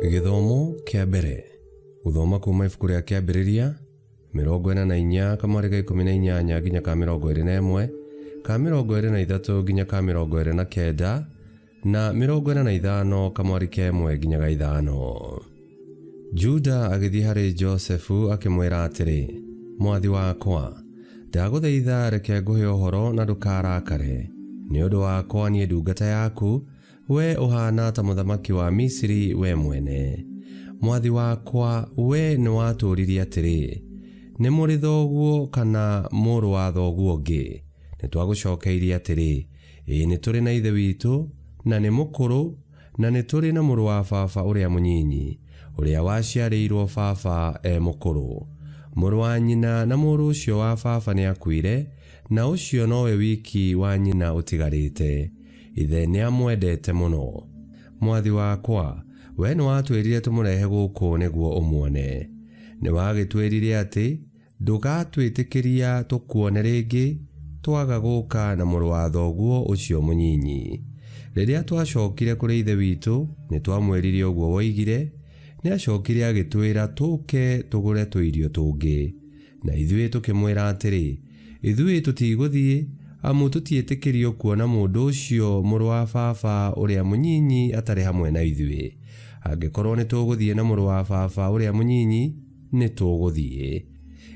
Gĩthomo kĩa mbere gũthoma kuma ibuku rĩa Kĩambĩrĩria 44 kamweri ga 18 nginya ka 21 ka 23 nginya ka 29 na 45 kamweri ka ĩmwe nginya ga ithano. Juda agĩthiĩ harĩ Josefu akĩmwĩra atĩrĩ, Mwathi wakwa, ndagũthaitha reke ngũhe ũhoro na ndũkarakare, nĩ ũndũ wakwa niĩ ndungata yaku, Wee ũhaana ta mũthamaki wa Misiri wee mwene. Mwathi wakwa, wee nĩwatũũririe atĩrĩ, 'Nĩ mũrĩ thoguo kana mũrũ wa thoguo ũngĩ? Nĩtwagũcookeirie atĩrĩ, 'Ĩĩ nĩtũrĩ na ithe witũ, na nĩ mũkũrũ, na nĩtũrĩ na mũrũ wa baba ũrĩa mũnyinyi, ũrĩa waciarĩirwo baba e mũkũrũ. Mũrũ wa nyina na mũrũ ũcio wa baba nĩakuire, na ũcio nowe wiki wa nyina ũtigarĩte. Ithe nĩamwendete mũno. Mwathi wakwa, wee nĩwatwĩrire tũmũrehe gũkũ nĩguo ũmuone. Nĩwagĩtwĩrire atĩ ndũgatwĩtĩkĩria tũkuone rĩngĩ twaga gũka na mũrũ wa thoguo ũcio mũnyinyi. Rĩrĩa twacokire kũrĩ ithe witũ, nĩtwamwĩrire ũguo woigire, nĩacokire agĩtwĩra tũke tũgũre tũirio tũngĩ. Na ithuĩ tũkĩmwĩra atĩrĩ, Ithuĩ tũtigũthiĩ, amu tũtiĩtĩkĩrio kuona mũndũ ũcio mũrũ wa baba ũrĩa mũnyinyi atarĩ hamwe na ithuĩ. Angĩkorwo nĩtũgũthiĩ na mũrũ wa baba ũrĩa mũnyinyi, nĩtũgũthiĩ.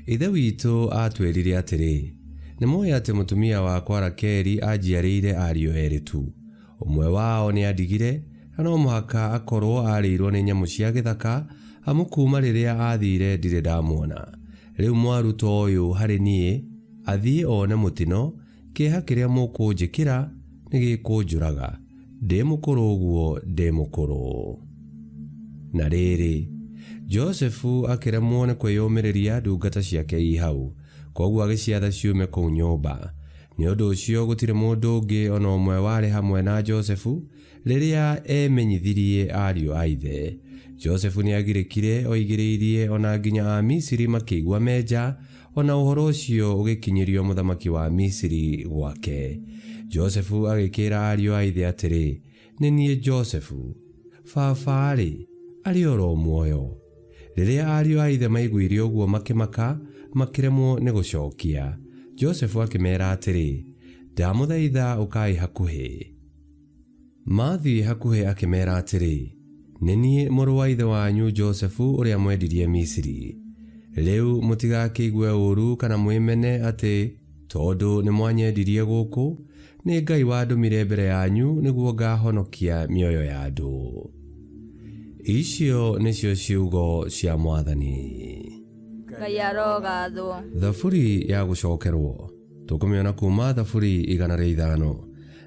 Ithe witũ aatwĩrire atĩrĩ, 'Nĩmũũĩ atĩ mũtumia wakwa Rakeli anjiarĩire ariũ erĩ tu. Ũmwe wao nĩandigire, na no mũhaka akorwo aarĩirwo nĩ nyamũ cia gĩthaka, amu kuuma rĩrĩa aathiire ndirĩ ndamuona. Rĩu mwaruta ũyũ harĩ niĩ, athiĩ one mũtino, kĩeha kĩrĩa mũkũnjĩkĩra nĩgĩkũnjũraga, ndĩ mũkũrũ ũguo ndĩ mũkũrũ. Na rĩrĩ, Josefu akĩremwo nĩ kwĩyũmĩrĩria ndungata ciake i hau, kwoguo agĩciatha ciume kũu nyũmba. Nĩ ũndũ ũcio gũtirĩ mũndũ ũngĩ o na ũmwe warĩ hamwe na Josefu rĩrĩa eemenyithirie ariũ a ithe. Josefu nĩagirĩkire oigĩrĩirie o na nginya Amisiri makĩigua me nja, o na ũhoro ũcio ũgĩkinyĩrio mũthamaki wa Misiri gwake. Josefu agĩkĩĩra ariũ a ithe atĩrĩ, Nĩ niĩ Josefu. Baba-rĩ, arĩ o ro muoyo? Rĩrĩa ariũ a ithe maiguire ũguo makĩmaka, makĩremwo nĩ gũcokia. Josefu akĩmeera atĩrĩ, Ndamũthaitha ũkai hakuhĩ. Maathiĩ hakuhĩ akĩmeera atĩrĩ, Nĩ niĩ mũrũ wa ithe wanyu Josefu ũrĩa mwendirie Misiri. Rĩu mũtigakĩigue ũũru kana mwĩmene atĩ tondũ nĩmwanyendirie gũkũ, nĩ Ngai wandũmire mbere yanyu nĩguo ngaahonokia mĩoyo ya andũ. Icio nĩcio ciugo cia Mwathani. Ngai arogathwo. Thaburi ya gũcokerwo tũkũmĩona kuma Thaburi 105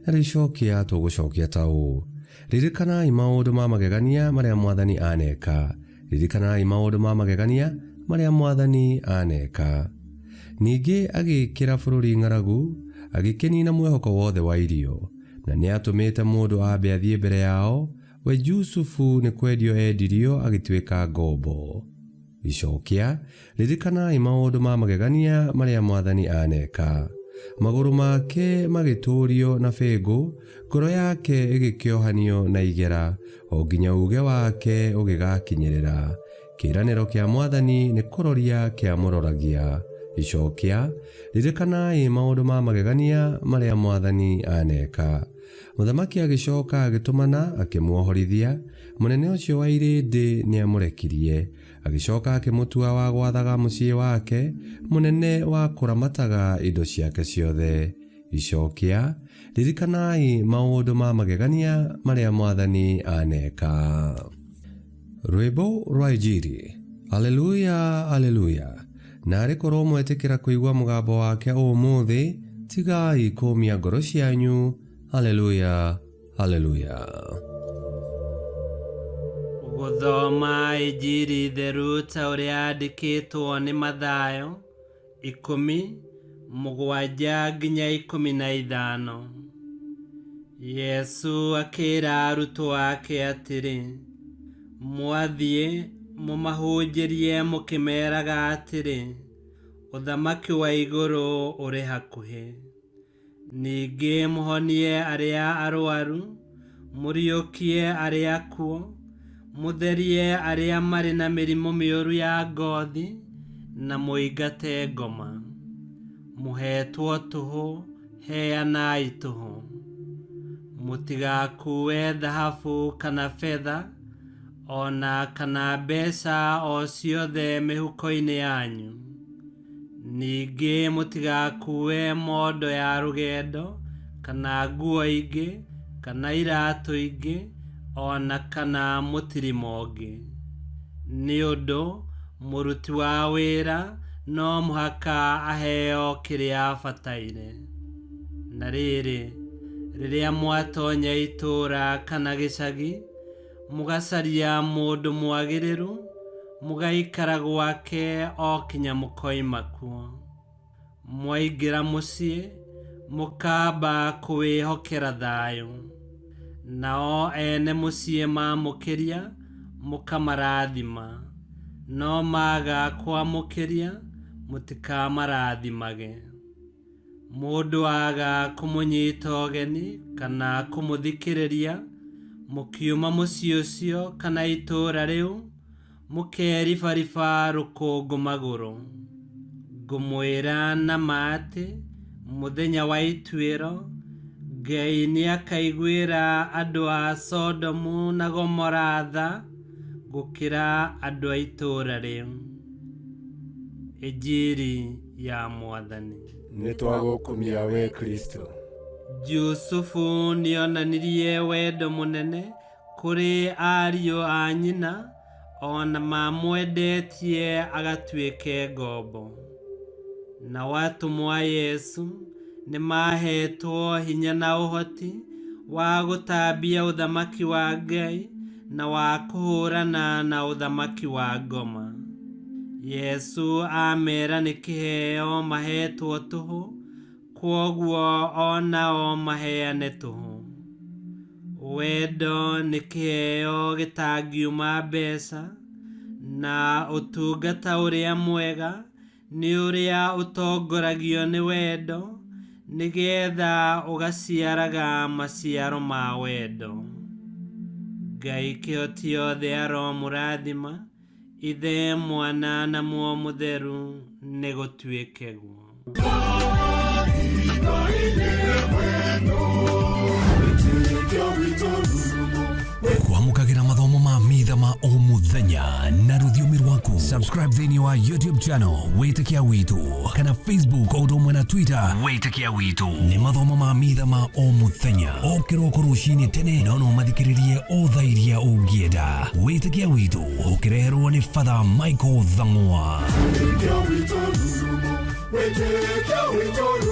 na rĩcokia tũgũcokia ta ũũ: Ririkanai maũndũ ma magegania marĩa Mwathani aneka, ririkanai maũndũ ma magegania marĩa Mwathani aneka. Ningĩ agĩĩkĩra bũrũri ng'aragu, agĩkĩniina mwĩhoko wothe wa irio, na nĩatũmĩte mũndũ ambe athiĩ mbere yao, we Jusufu nĩ kwendio endirio agĩtuĩka ngombo. Icokia, Ririkanai maũndũ ma magegania marĩa Mwathani aneka. Magũrũ make magĩtũũrio na bĩngũ, ngoro yake ĩgĩkĩohanio na igera, o nginya uuge wake ũgĩgakinyĩrĩra. Kĩĩranĩro kĩa Mwathani nĩ kũroria kĩamũroragia. Icokia, Ririkanai maũndũ ma magegania marĩa Mwathani aneka. Mũthamaki agĩcoka agĩtũmana akĩmuohorithia, mũnene ũcio wa irĩndĩ nĩamũrekirie. Agĩcoka akĩmũtua wa gwathaga mũciĩ wake, mũnene wa kũramataga indo ciake ciothe. Icokia, Ririkanai maũndũ ma magegania marĩa Mwathani aneka. Rwĩmbo rwa Injiri. Aleluya, aleluya! Naarĩ korwo mwetĩkĩra kũigua mũgambo wake ũmũthĩ, tigai kũũmia ngoro cianyu. Aleluya, aleluya! Gũthoma Injiri theru ta ũrĩa yandĩkĩtwo nĩ Mathayo ikũmi, mũgwanja nginya 15. Yesu akĩra arutwo ake atĩrĩ, Mwathiĩ, mũmahunjĩrie mũkĩmeraga atĩrĩ, 'Ũthamaki wa igũrũ ũrĩ hakuhĩ. Ningĩ mũhonie arĩa arũaru, mũriũkie arĩa akuũ, Mũtherie arĩa marĩ na mĩrimũ mĩũru ya ngothi, na mũingate ngoma. Mũheetwo tũhũ, heanai tũhũ. Mũtigakue thahabu kana betha, o na kana mbeca o ciothe mĩhuko-inĩ yanyu. Ningĩ mũtigakue mondo ya rũgendo, kana nguo ingĩ, kana iratũ ingĩ, o na kana mũtirima ũngĩ. Nĩ ũndũ mũruti wa wĩra no mũhaka aheo kĩrĩa abataire. Na rĩrĩ, rĩrĩa mwatonya itũũra kana gĩcagi, mũgacaria mũndũ mwagĩrĩru, mũgaikara gwake o kinya mũkoima kuo. Mwaingĩra mũciĩ, mũkamba kũwĩhokera thayũ. Nao ene mũciĩ maamũkĩria, mũkamarathima. No maga kwamũkĩria, mũtikamarathimage. Mũndũ aga kũmũnyita ũgeni kana kũmũthikĩrĩria, mũkiuma mũciĩ ũcio kana itũũra rĩu, mũkeribariba rũkũngũ magũrũ. Ngũmwĩra na ma atĩ, mũthenya wa ituĩro, Ngai nĩakaiguĩra andũ a Sodomu na Gomora tha gũkĩra andũ a itũũra rĩu. Injiri ya Mwathani. Nĩtwagũkumia we Kristo. Jusufu nĩonanirie wendo mũnene kũrĩ ariũ a nyina, o na mamwendetie agatuĩke ngombo. Nao atũmwo a Yesu nĩmahetwo hinya na ũhoti wa gũtambia ũthamaki wa Ngai na wa kũhũrana na ũthamaki wa ngoma. Yesu amera nĩ kĩheo mahetwo tũhũ, kwoguo o nao maheane tũhũ. Wendo nĩ kĩheo gĩtangiuma mbeca, na ũtungata ũrĩa mwega nĩ ũrĩa ũtongoragio nĩ wendo, nĩgetha ũgaciaraga maciaro ma wendo. Ngai kĩhoti othe aromũrathima, Ithe, Mwana na Muoyo Mũtheru, nĩ gũtuĩke guo. Kwamũkagĩra mathomo ma mitha ma o mũthenya na rũthiomi rwaku. Subscribe thĩinĩ wa YouTube channel Wĩtĩkia Witũ kana Facebook o ũndũ ũmwe na Twitter Wĩtĩkia Witũ. Nĩ mathomo ma mitha ma o mũthenya o kĩroko rũcinĩ tene, no no mathikĩrĩrie o thaa iria ũngĩenda. Wĩtĩkia Witũ ũkĩreherwo nĩ Father Michael Thang'wa. Wĩtĩkia witũ rurumo, wĩtĩkia witũ.